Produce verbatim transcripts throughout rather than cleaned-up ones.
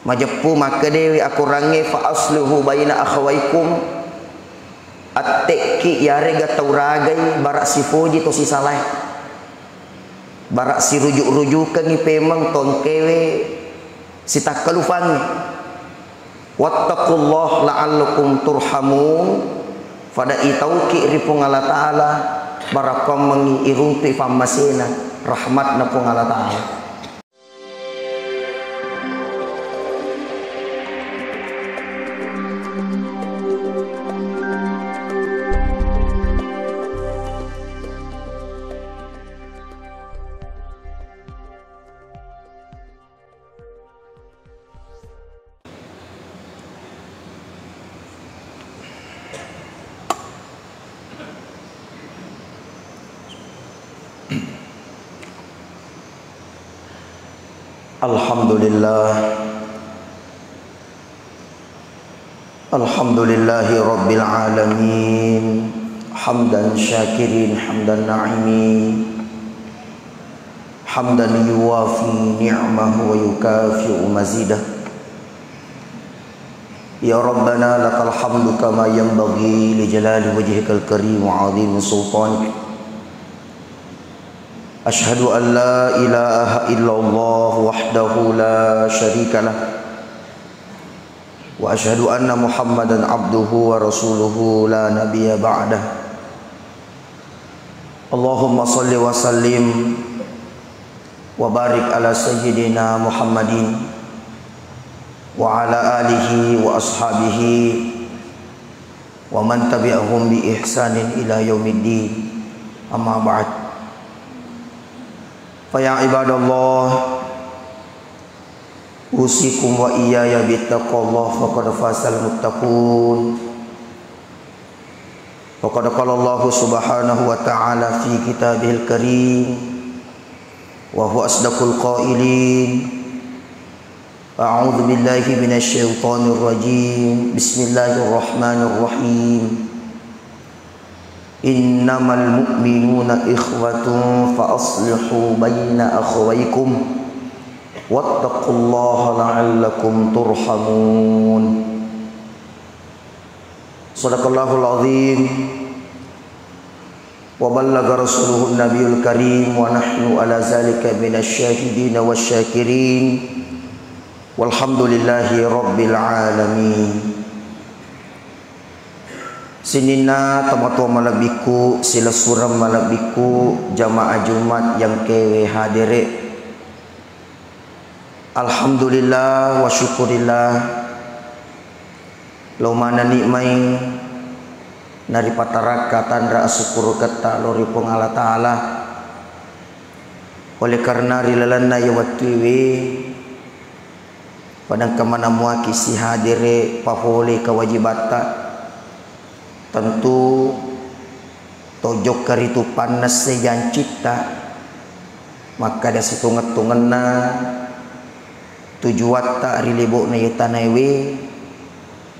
Majeppu makkedewi akorangnge, fa aslihu baina akhawaikum. Attekki yarega tau ragai bara sifoji to sisalae. Bara sirujuk-rujukengngi pemeng tongkewe sitakkalufangngi. Wattaqullah la'allakum turhamun. Fada itauki ri Puang Allah Ta'ala, barakkuammengngi iruntui fammasena rahmatna Puang Allah Ta'ala. Alhamdulillah. Alhamdulillahi rabbil alamin. Hamdan syakirin, hamdan na'imin. Hamdan yuwafi ni'mahu wa yukafi'u mazidah. Ya Rabbana lakal hamdu kama yanbaghi li jalali wajhikal karim wa azimi sultanik. Asyhadu an la ilaha illallah wahdahu la syarikalah. Wa asyhadu anna Muhammadan abduhu wa rasuluhu la nabiyya ba'dah. Allahumma salli wa sallim wa barik ala sayyidina Muhammadin wa ala alihi wa ashabihi wa man tabi'ahum bi ihsanin ila yaumiddin. Amma ba'd. Fa ya ibadallah, usikum wa iyaya bittaqwallah, faqad fazal muttaqun. Wa qad qala Allahu subhanahu wa ta'ala fi kitabihil karim, wa huwa asdaqul qailin. A'udzu billahi minasy syaithanir rajim. Bismillahirrahmanirrahim. Innamal mu'minuna ikhwatun fa aslihu baina akhawaikum wattaqullaha la'allakum turhamun. Sadaqallahul azim. Wa ballagha rasuluhun nabiyul karim wa nahnu ala zalika minasy syahidin wasy syakirin. Walhamdulillahi rabbil alamin. Sininna tomatoa malebbikku, silessureng malebbikku, jamaah Jumat yang kewe hadere. Alhamdulillah wa syukurillah. Lao manenni mai naripatarakka tanra asukkuruketta lao ri Puang Allah Ta'ala. Oleh karena ri lalenna iya wettuewe, padangka manamuaki sihadere pafole kewajibatta, tentu tojokka ritu pannessai jancitta, makkada sitongeng-tongenna tujuatta ri lebo'na iye tanaewe,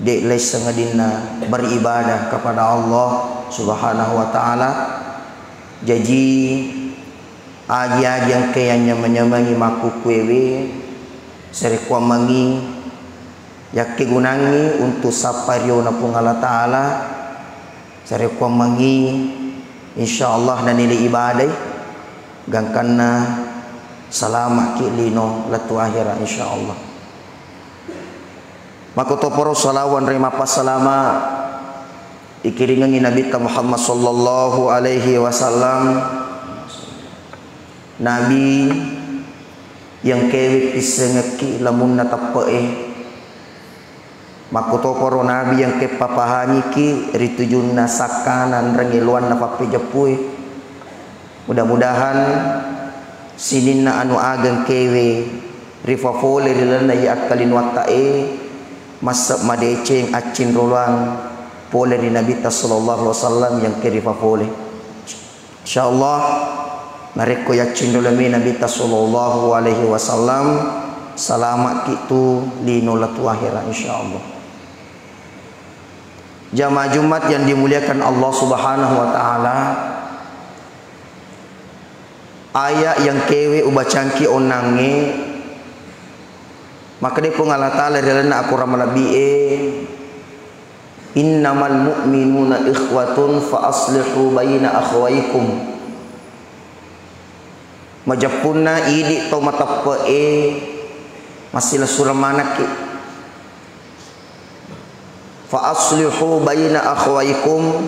de' laisseng adinna beribadah kepada Allah Subhanahu wa Ta'ala. Jaji, agi-agi engka yanyameng-nyamengi makkukkuewe, sarekkuammengngi yakkegunangngi untu' sappa riona Puang Allah Ta'ala, sarekkuammengngi, insyaallah, nanilai ibadai, gangkanna salama'ki lino lettu ahera, insyaallah. Makkutoparo salawat ri mappassalama ikiringengngi Nabitta Muhammad sallallahu alaihi wasallam. Nabi yang kewe pissengekki lamunna teppe'e. Makkutoparo Nabi yang ke papahangiki ri tujunna sakkana enrengnge loanna pappejeppue. Mudah-mudahan sininna anu ageng kewe rifafole ri lalenna iya akkalinoatta'e, masse madeceng accinroloang pole ri Nabitta sallallahu alaihi wasallam yang ke rifafole. Insyaallah, narekko yaccinrolomi Nabitta sallallahu alaihi wasallam, salama'ki tu lino lettu ahera, insyaallah. Jamaah Jumat yang dimuliakan Allah Subhanahu wa Ta'ala, ayat yang kewe ubacangki onnangnge Makkeda Puang Allah Ta'ala ri lalenna akorang malebbi'e, "Innamal mu'minuna ikhwatun fa aslihu baina akhawaikum." Majeppunna idi tau mateppe'e, massilessureng manekki. "Fa aslihu baina akhawaikum."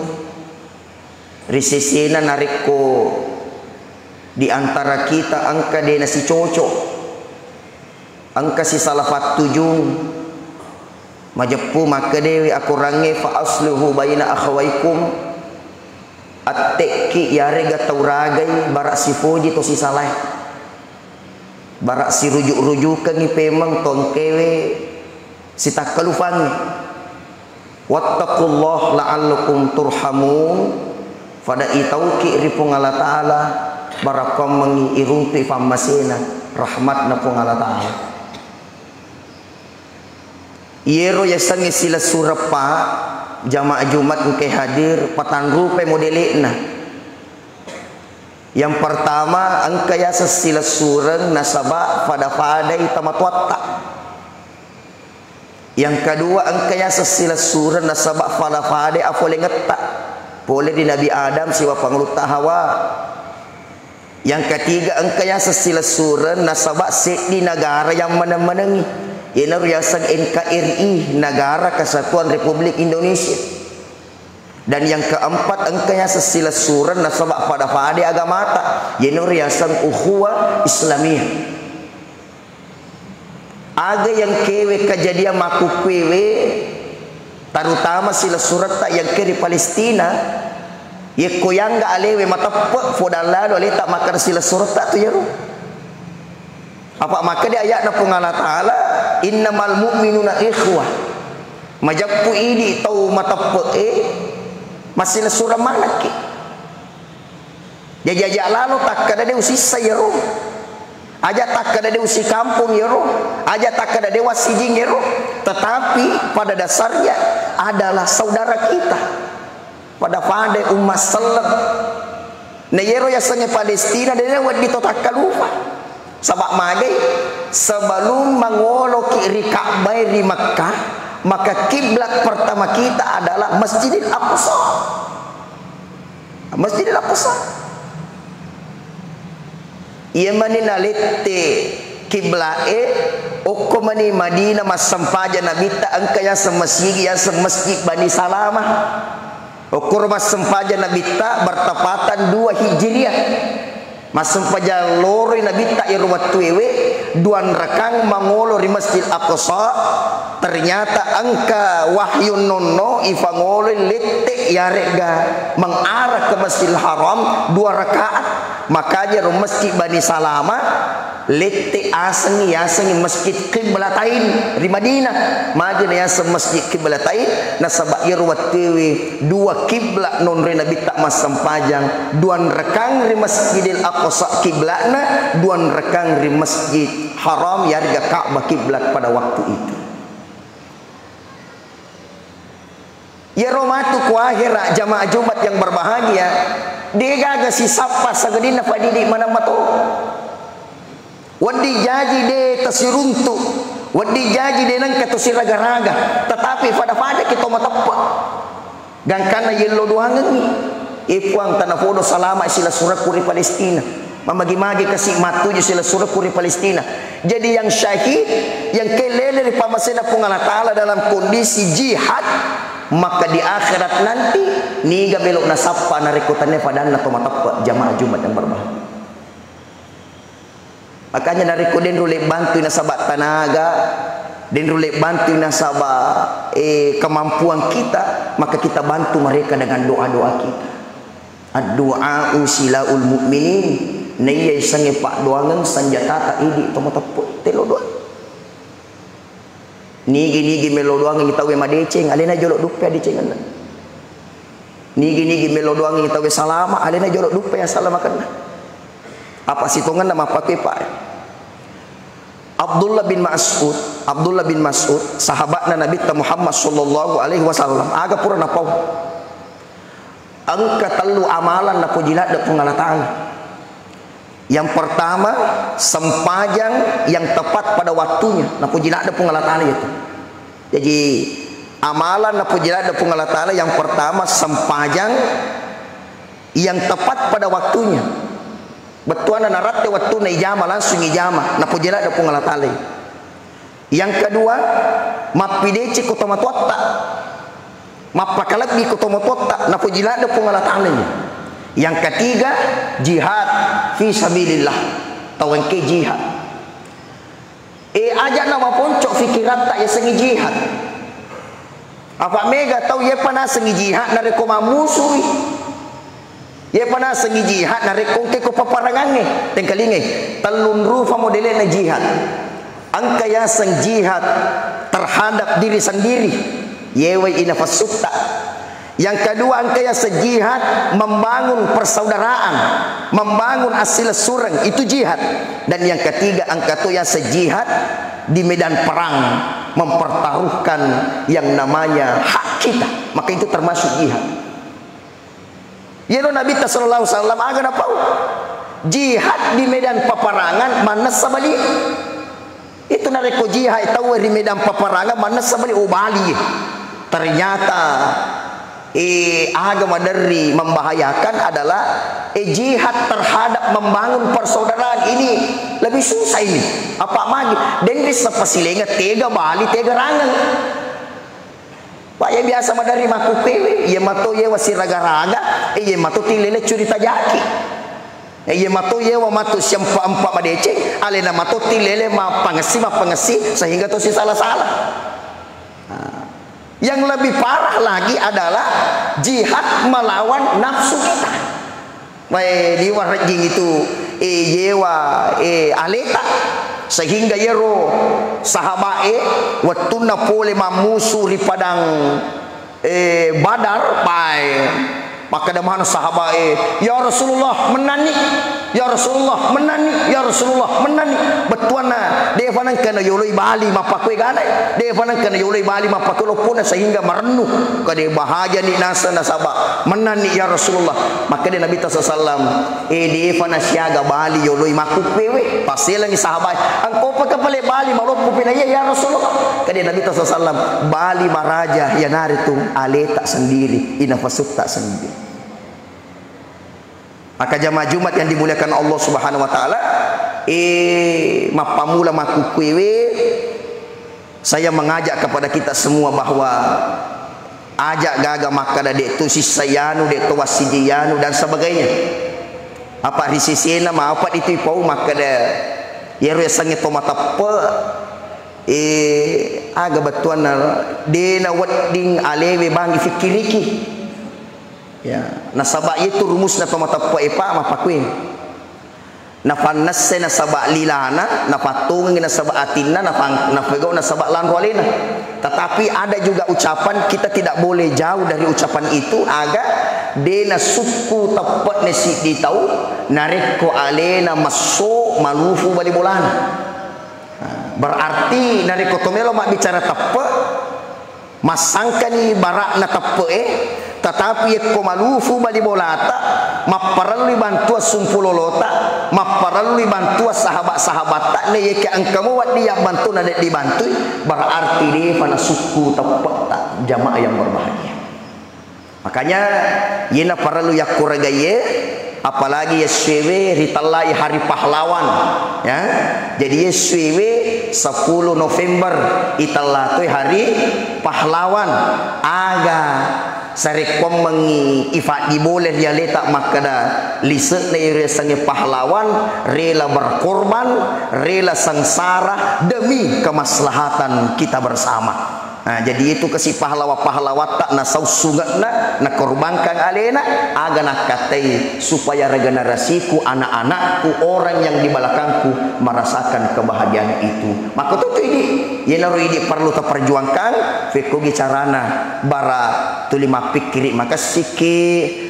Ri sesena narekko di antara kita engka de nasicocok, engka sisala fattujung, majeppu makkedewi akorangnge, "Fa aslihu baina akhawaikum." Attekki yarega tau ragai, bara sifoji to sisalae. Bara sirujuk-rujukengngi pemeng to engkewe sitakkalufangnge. "Wattaqullah la'allakum turhamun." Pada itauki ri Puang Allah Ta'ala, barakkuammengngi iruntui fammasena rahmatna Puang Allah Ta'ala. Iyero yasengnge silessureng, Pak, jamaah Jumat engkae hadir, patanrupai modele'na. Yang pertama, engka yaseng silessureng nasaba fada-fadai tomatoatta. Yang kedua, engka yaseng silessureng nasaba fada-fadai afolengetta, pole ri Nabi Adam sibawa Pangulutta Hawa. Yang ketiga, engka yaseng silessureng nasaba seddi negara yang meneng-menengi, iyanaro yaseng N K R I, Negara Kesatuan Republik Indonesia. Dan yang keempat, engka yaseng silessureng nasaba fada-fadai agamata, iyanaro yaseng ukhuwah Islamiyah. Aga yang kewe kejadian makkukkuewe, terutama silessuretta yang ke ri Palestina, yekko yangga alewe mateppe, fodang lalo aleta makkeda silessuretta tu yero. Apa makkeda ayatna Puang Allah Ta'ala, "Innamal mu'minuna ikhwah." Majeppu idi tau mateppe'e, massilessureng manekki. Jaji aja lalo takkeda de usissa yero. Aja takkeda de usikampung yero. Aja takkeda de wassijing yero. Tetapi pada dasarnya adalah saudara kita. Pada-pada umma selleng. Na yero yasengnge Palestina, de na wedding to takkalupa. Saba magai, sebelum mangoloki ri Ka'bah ri Mekkah, maka kiblat pertama kita adalah Masjidil Aqsa. Masjidil Aqsa. Iya mani nalette kibla'e, okko mani Madinah massempajang Nabitta, engka yaseng masigi, yaseng Masjid Bani Salama. Okkoro massempajang Nabitta bertepatan dua Hijriah. Massempajang loroi Nabitta iyaro wettuewe, duanrakang mangolo ri Masjid Aqsa. Ternyata engka wahyu nonno ifangoloi lette yaregga mengarah ke Masjidil Haram dua rakaat. Makanya ro Masjid Bani Salama lette asengngi yasengngi Masjid Qiblatain ri Madinah. Magi nayaseng Masjid Qiblatain? Nasaba iyaro wettuewe dua kiblat nonroi Nabitta massempajang, duanrakang ri Masjidil Aqsa kibla'na, duanrakang ri Masjid Haram yarega Ka'bah kiblat pada waktu itu. Iyaro matu ku akhera, jamaah Jumat yang berbahagia, degaga sisappa sagedinna fadidi maneng mato. Wedding jaji de tasiruntu, wedding jaji de nengka to siraga-raga, tetapi fada-fada ki to mateppe. Gangkanna yello doangengngi, e Puang, tanapodo salama silessurekku ri Palestina. Mamagi-magi kasi mattuju silessurekku ri Palestina. Jadi yang syahid, yang kelele ri pamasena Puang Allah Ta'ala dalam kondisi jihad, maka di akhirat nanti niga melo nasappa narekko tania fadanna to mateppe, jamaah Jumat yang berbahagia. Makanya narekko denro le bantui nasaba tanaga, denro le bantui nasaba, eh, kemampuan kita, maka kita bantu mereka dengan doa-doa kita. Addu'a silaul mu'minin. Naiya isengnge paddoangeng sanjatata idi to mateppe, telo doa. Nigi-nigi melo doangengngi tauwe madeceng, alena jolo duppe adecengenna. Nigi-nigi melo doangengngi tauwe salama, alena jolo duppe asalamakenna. Apa sitongenna mappakepa. Abdullah bin Mas'ud, Abdullah bin Mas'ud, sahabatna Nabitta Muhammad sallallahu alaihi wasallam, aga pura napau. Engka tellu amalan napoji ladde Puang Allah Ta'ala. Yang pertama, sempajang yang tepat pada waktunya. Napoji ladde Puang Allah Ta'ala itu. Jadi, amalan napoji ladde Puang Allah Ta'ala yang pertama, sempajang yang tepat pada waktunya. Bettuanna naratte wettunna ijama, langsung ijama. Napoji ladde Puang Allah Ta'ala. Yang kedua, mappideceng ko tomatoatta. Mappakalebbi ko tomatoatta, napoji ladde Puang Allah Ta'ala. Yang ketiga, jihad fi sabilillah. Tau engke jihad. Eh, aja na maponco fikiratta yasengnge jihad. Apa mega tau yepa nasengngi jihad narekko mammusui. Yepa nasengngi jihad narekko engke ko paparangangnge. Tengkalingai, tellung rufa modele'na jihad. Engka yaseng jihad terhadap diri sendiri, yewai inafasutta. Yang kedua, engka yaseng jihad membangun persaudaraan, membangun asilessureng, itu jihad. Dan yang ketiga, engka to yaseng jihad di medan perang, mempertaruhkan yang namanya hak kita. Maka itu termasuk jihad. Yeno Nabitta sallallahu alaihi wasallam aga napau? Jihad di medan paparangan mannessa bali. Itu narekko jihad tau ri medan paparangan mannessa bali, oh, bali. Ternyata, eh, aga maderri membahayakan adalah, eh, jihad terhadap membangun persaudaraan ini lebih susah ini. Apa magi? Denri sepasilenga tega bali, tega rangeng. Pak, iya biasa maderri makkukkuewe, iya mato yewa siraga-raga, eh, iya mato tillele curi tajaki. Eh, iya mato yewa matu siempa-empa madeceng, alena mato tillele mappangessi, mappangessi, sehingga to sisala-sala. Nah, yang lebih parah lagi adalah jihad melawan nafsu kita. Wae liwa rejjing itu, eh, yewa, eh, aleta. Sehingga yero sahaba'e wettunna pole mammusu ri padang, eh, Badar, pae. Makkeda maneng sahaba'e, "Ya Rasulullah, mennanni. Ya Rasulullah, mennanni. Ya Rasulullah, mennanni." Bettuanna, defa nengka nayoloi bali mappakkue ganae. Defa nengka nayoloi bali mappakkue loppona sehingga marennu. Kade bahajani naseng nasaba mennanni, ya Rasulullah. Makkeda Nabitta sallallahu alaihi wasallam, "Eh, defa nasiaga bali yoloi makkukkuewe." Passelengi sahabat, "Engkopaka pale bali maloppo pina iya, ya Rasulullah?" Kade Nabitta sallallahu alaihi wasallam, "Bali maraja iyanaritu aleta sendiri, inafasutta sendiri." Maka jamaah Jumat yang dimuliakan Allah Subhanahu wa Ta'ala, eh, mappamula makkukkuewe, saya mengajak kepada kita semua bahwa aja gaga makkada de' tu sissayanu, de' tu wassijiyanu dan sebagainya. Apa ri sesena mapa itu ipau makkada yero yasengnge to mateppe, eh, aga bettuanna de' na wedding alewe bangi fikkiriki. Ya, nasaba' iyatu rumusna to mateppe'e, Pak, mappakkuwe. Nafannessai nasaba' lilana, nafattongengngi nasaba' atinna, nafang-, nafegau nasaba' lanro alena. Tetapi ada juga ucapan, kita tidak boleh jauh dari ucapan itu, aga de' nasukku teppe'na siddi tau, narekko alena messo malufu bali bolana. Nah, berarti narekko to melo mabbicara teppe', massangkani bara'na teppe'e, tetapi yekko malufu bali bolata, mapparellui bantuan sumpulolota, mapparellui bantuan sahabat-sahabatta, ne yeke engka mo wedding yabbantu na de' dibantui, berarti de'pa nasukku teppe'ta, jamaah yang berbahagia. Makanya, yena parellu yakkuragaiye, apalagi yessuewe ritellai hari pahlawan, ya. Jadi, yessuewe sepuluh November itellatoi hari pahlawan. Aga sarekkuammengngi ifaddi bole ri aleta makkeda lise'na iyaro yasengnge pahlawan, rela berkorban, rela sengsara demi kemaslahatan kita bersama. Nah, jadi itu kasi pahlawa-pahlawatta nasau sunge'na, nakorbankan alena, aga nakkattai supaya regenerasiku, anak-anakku, orang yang di belakangku merasakan kebahagiaan itu. Makkututtu idi, yenaro idi perlu taperjuangkan, fekkogi carana, bara tuli mappikkiri makessiki,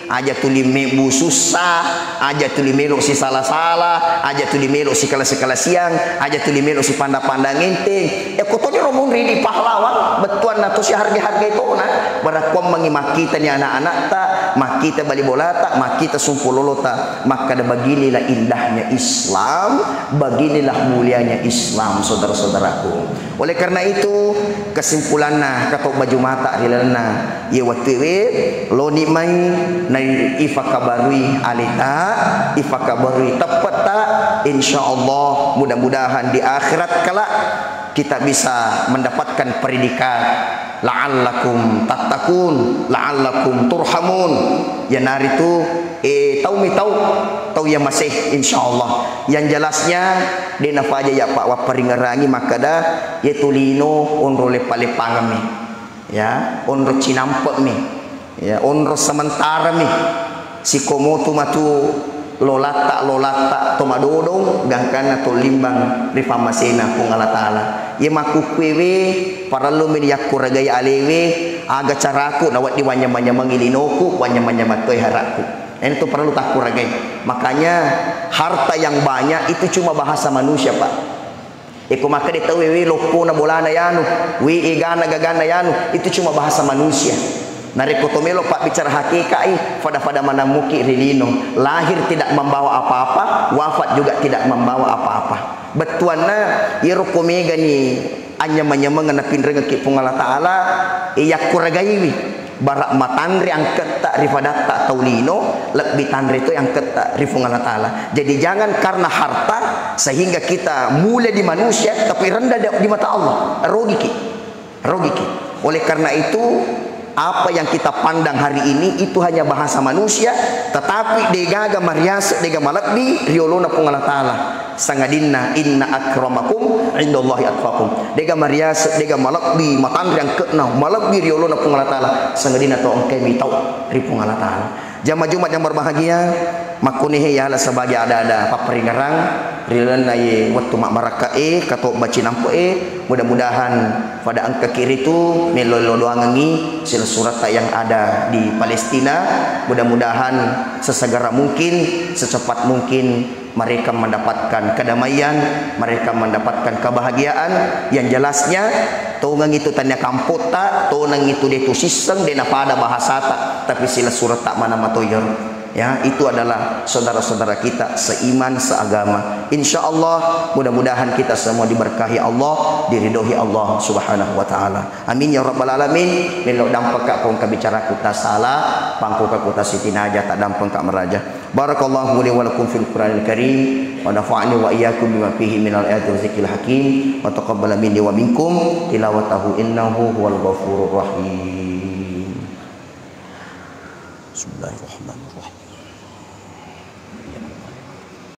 aja tuli mebbu sussa, aja tuli melo sisala-sala, aja tuli melo sikala-sikalasiang, aja tuli melo sipanda-pandang enteng. E, kotoniro munri di pahlawan, bettuanna to siharga-hargai tona. Barakkuammengngi makkitani anak-anakta, Makkita bali bolata, makkita sumpu lolota, makkada, beginilah indahnya Islam, beginilah mulianya Islam, saudara-saudaraku. Oleh karena itu, kesimpulanna, katobba Jumata ri lalenna iye wettuewe, loni mai na ifakabarui aleta, ifakabarui teppetta, insyaallah, mudah-mudahan di akhirat kelak kita bisa mendapatkan predikat la'allakum tattaqun, la'allakum turhamun. Iyanaritu, eh, tau mi tau, tau iya maseh, insyaallah. Yang jelasnya, de nafaja ya Pak wapparingerangi makkada, ye tu lino onro leppa-leppangeng mi. Ya, onro cinampe mi. Ya, onro sementara mi. Sikomotu matu lolatta, lolatta to madodong, gangkanna to limbang ri pammasena Puang Allah Ta'ala. Ye makkukkuewe, parellu mi yakkoragai alewe, aga caraku nawedding wanyameng-nyamengi linoku, wanyameng-nyameng toi harakku. Ini tu perlu takkoragai. Makanya harta yang banyak itu cuma bahasa manusia, Pak. Eko makkeda tauwe, "We, loppona bolana yanu, we, egana gaganna yanu," itu cuma bahasa manusia. Narekko to melo pabbicara hakikai, fada-fada manammuki ri lino. Lahir tidak membawa apa-apa, wafat juga tidak membawa apa-apa. Bettuanna, iyaro ko megani anyameng-nyameng napinrengekki Puang Allah Ta'ala, e, yakkuragaiwi. Bara matanre angketta ri fadatta tau lino, lebbi tanre toi angketta ri Puang Allah Ta'ala. Jadi jangan karena harta sehingga kita mulia di manusia tapi rendah di, di mata Allah. Rogiki. Rogiki. Oleh karena itu, apa yang kita pandang hari ini itu hanya bahasa manusia, tetapi degaga mariase, dega malebbi riolona Puang Allah Ta'ala. Sangadinna inna akramakum indallahi atqakum. Dega mariase, dega malebbi, matanre angke'na, malebbi riolona Puang Allah Ta'ala. Sangadinna to engkai mitau ri Puang Allah Ta'ala. Jamaah Jumat yang berbahagia, makkunehe yala sebagai ada-ada papparingerang ri lalenna ye wettu mabbarakka e, katobba cinampe e, mudah-mudahan pada engkaki ritu mello-ello doangengi silessuretta yang ada di Palestina. Mudah-mudahan sesegera mungkin, secepat mungkin mereka mendapatkan kedamaian, mereka mendapatkan kebahagiaan. Yang jelasnya, tongeng itu tania kampotta, toneng itu de tu sisseng, de napada bahasata, tapi silessuretta mana matoyer. Ya, itu adalah saudara-saudara kita seiman, seagama. Insya Allah, mudah-mudahan kita semua diberkahi Allah, diridhoi Allah Subhanahu wa Ta'ala. Amin ya rabbal alamin. Melo dampengka ko engka bicaraku tasala, pangkoka ko tasitinaja, tadampengka maraja. Barakallahu li wa lakum fil Qur'anil Karim, wa nafa'ani wa iyyakum bima fihi minal ayati wa zikril hakim, wa taqabbala minni wa minkum tilawatahu innahu huwal ghafurur rahim.